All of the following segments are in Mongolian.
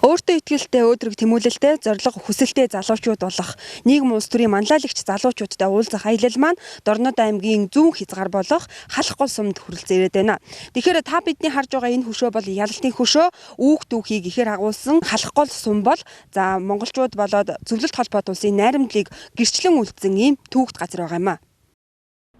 Өөртөө итгэлтэй, өөдрөг тэмүүлэлтэй, зорилго хүсэлтэй залуучууд болох нийгэм улс төрийн манлайлагч залуучуудтай уулзах аялал маань Дорнод аймгийн зүүн хязгаар болох Халах гол сумд хүрэлцэн ирээд байна. Тэгэхээр та бидний харж байгаа энэ хөшөө бол ялалтын хөшөө, үүх дүүхийг ихээр агуулсан Халах гол сум бол за монголчууд болоод зөвлөлт холбоот улсын найрамдлыг гэрчлэн үлдсэн ийм түүхт газар байгаа юм а.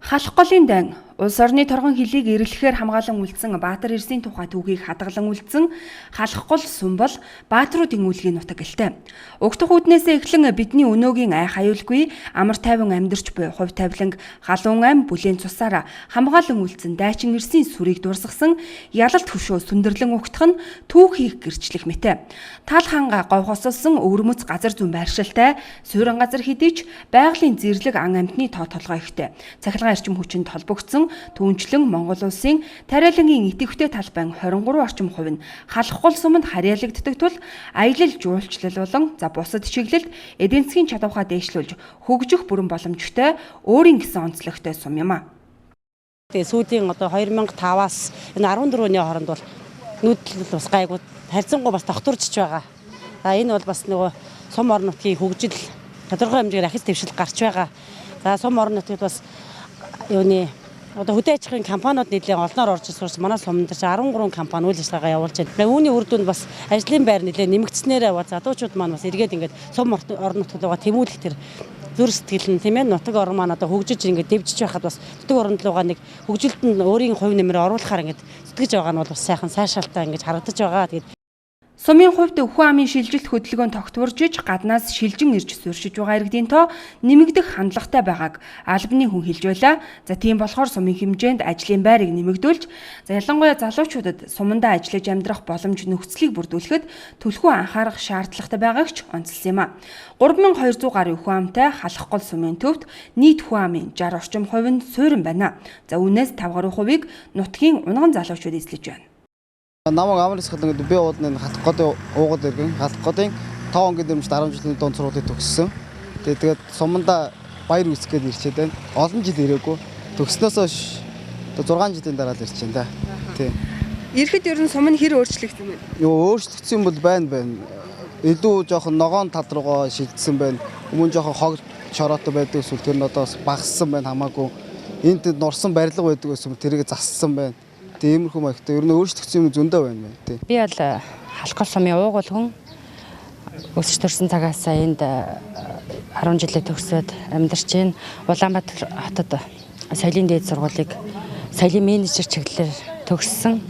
Халах голын дайн улс орны торгон хилийг эрэлхээр хамгаалан үлдсэн Баатар эрсийн тухай түүхийг хадгалан үлдсэн Халах гол сум бол Баатруудын үүлгийн нутаг гэлтэй. Угтах үүднээсээ эхлэн бидний өнөөгийн айх аюулгүй амар тайван амьдарч буй хувь тавиланг галуун ам бүлээн цусаараа хамгаалан үлдсэн дайчин эрсийн сүрийг дурсгасан ялалт хөшөө сүндэрлэн угтах нь түүхийг гэрчлэх мэтэ. Тал ханга говьхосолсон өвөрмөц газар зүүн байршилтай суурин газар хэдий ч байгалийн зэрлэг ан амьтны тоо толгой ихтэй. Цахилгаан эрчим хүчинд холбогдсон түүнчлэн Монгол улсын тариалангийн идэвхтэй талбайн 23 орчим хувь нь Халах гол суманд харьяалагддаг тул аялал жуулчлал болон за бусад чиглэлд эдийн засгийн чадвараа дээшлүүлж хөгжих бүрэн боломжтой өөрийн гэсэн онцлогтой сум юм а. Тэгээ сүүлийн одоо 2005-аас энэ 14 оны хооронд бол нүүдэл бас гайгүй харьцангуй бас тогтворжж байгаа. За энэ бол бас нөгөө сум орон нутгийн хөгжил тодорхой хэмжээгээр ахис дэвшил гарч байгаа. За сум орон нутгад бас юуны одоо хөдөө аж ахуйн компаниуд нэлээд олноор орж ирсэн манай суманд дээр 13 компани үйл ажиллагаа явуулж байна. Үүний үр дүнд бас ажлын байр нэлээд нэмэгдснээрээ залуучууд маань бас эргээд ингээд сум орон нутгад байгаа тэмүүлэх тэр зүр сэтгэл нь тийм ээ нутаг орон маань одоо хөгжиж ингээд дэвжиж байхад бас нутаг оронд руугаа нэг хөгжилд нь өөрийн хувь нэмрээ оруулахаар ингээд зүтгэж байгаа нь бол бас сайхан сайшаалтай ингээд харагдаж байгаа. Тэгээд Сумын хувьд хүн амын шилжилт хөдөлгөөн тогтворжиж гаднаас шилжин ирж суурьшиж байгаа иргэдийн тоо нэмэгдэх хандлагатай байгааг албаны хүн хэлж байлаа. За тийм болохоор сумын хэмжээнд ажлын байрыг нэмэгдүүлж за ялангуяа залуучуудад сумандаа ажиллаж амьдрах боломж нөхцөлийг бүрдүүлэхэд түлхүү анхаарах шаардлагатай байгааг ч онцлсон юм а. 3200 гаруй хүн амтай Халах гол сумын төвд нийт хүн амын 60 орчим хувь нь суурин байна. За үүнээс 5 гаруй хувийг нутгийн унган залуучууд эзлэж байна. Намайг Амар Исхалан гэдэг, би уул нь Халах голын уугуул иргэн, Халах голын 5 ангийн дэрэмжит 10 жилийн дунд сургуулийг төгссөн. Тэгээд сумандаа баяр үүсгэх гээд ирчээд байна. Олон жил ирээгүй. Төгснөөс хойш 6 жилийн дараа л ирж байна да. Тийм. Ирэхэд ер нь сум нь хэр өөрчлөгдсөн бэ? Юу өөрчлөгдсөн юм бол байна. Илүү жоохон ногоон тал руугаа шилжсэн байна. Өмнө жоохон хог шороотой байдаг эсвэл тэр нь одоо бас багассан байна хамаагүй. Энд тэнд нурсан барилга байдаг байсан тэрийг зассан байна. Тиймэрхүү маягтай. Ер нь өөрчлөгдсөн юм зөндөө байна байна. Тийм. Би бол Халах гол сумын уугуул хүн. Өсөж төрсэн цагаасаа энд 10 жилээ төгсөөд амьдарч байна. Улаанбаатар хотод соёлын дээд сургуулийг соёлын менежер чиглэлээр төгссөн.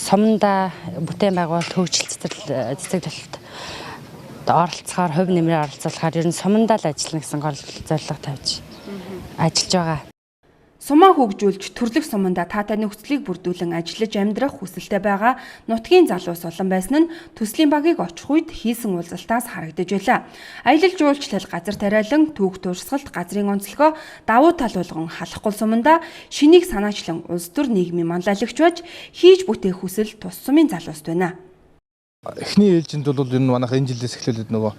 Сумандаа бүтээн байгуулалт хөгжил цэцэрлэлт оролцохоор хувь нэмрээ оролцуулахаар ер нь сумандаа л ажиллана гэсэн гол зорилго тавьж ажиллаж байгаа. Сумаа хөгжүүлж төрлөх сумандаа таатай нөхцөлийг бүрдүүлэн ажиллаж амьдрах хүсэлтэй байгаа нутгийн залуус олон байсан нь төслийн багийг очих үед хийсэн уулзалтаас харагдаж байлаа. Аялал жуулчлал, газар тариалан, түүх туршилт, газрын онцлогоо давуу тал болгон Халах гол сумандаа шинийг санаачлан улс төр нийгмийн манлайлагч байж хийж бүтээх хүсэл тус сумын залууст байна. Эхний ээлжинд бол ер нь манайх энэ жилээс эхлүүлээд нөгөө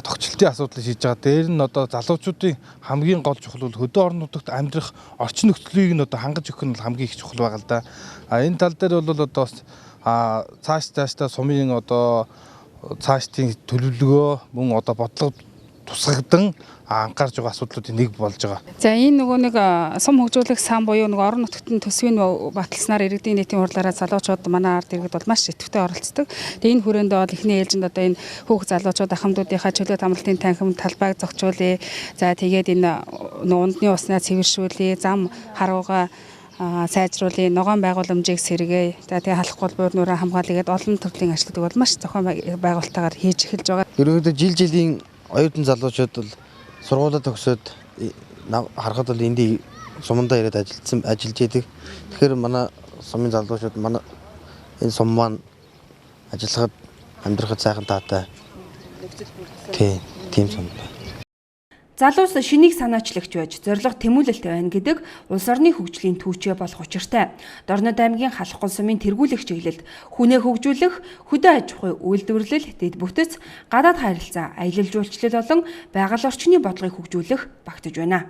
тогтчлтын асуудлыг шийдэж байгаа. Дээр нь одоо залуучуудын хамгийн гол чухал бол хөдөө орон нутагт амьдрах орчин нөхцөлийг нь одоо хангаж өгөх нь хамгийн их чухал байгаа л да. Энэ тал дээр бол одоо бас цааш цаашдаа сумын одоо цаашдын төлөвлөгөө мөн одоо бодлого тусгагдан анхаарч байгаа асуудлуудын нэг болж байгаа. За энэ нөгөө нэг сум хөгжүүлэх сан буюу нөгөө орон нутгад төсвийг баталснаар иргэдийн нийтийн хурлаараа залуучууд манай ард иргэд бол маш идэвхтэй оролцдог. Тэгээ энэ хүрээнд бол эхний ээлжинд одоо энэ хүүхд залуучууд ахмадуудынхаа чөлөө тамралтын танхим талбайг зохицуулъя. За тэгээд энэ нөгөө ундны уснаа цэвэршүүлье, зам харуугаа сайжруулъя, ногоон байгууламжийг сэргээе. За тэгээ Халах гол буур нуураа хамгаалъя гэдээ олон төрлийн ажлуудыг бол маш зохион байгуулалтаагаар хийж эхэлж байгаа. Ерөнхийдөө жил жилийн оюутан залуучууд бол сургуулаа төгсөөд харахад бол энд сумандаа ирээд ажиллаж идэг. Тэгэхээр манай сумын залуучууд манай энэ сум маань ажиллахад амьдрахад сайхан таатай. Тийм сум. Залуус шинийг санаачлагч байж зорилго тэмүүлэлтэй байна гэдэг улс орны хөгжлийн түүчээ болох учиртай. Дорнод аймгийн Халах гол сумын тэргүүлэх чиглэлд хүнээ хөгжүүлэх, хөдөө аж ахуй үйлдвэрлэл, дэд бүтэц, гадаад харилцаа, аялал жуулчлал болон байгаль орчны бодлогыг хөгжүүлэх багтаж байна.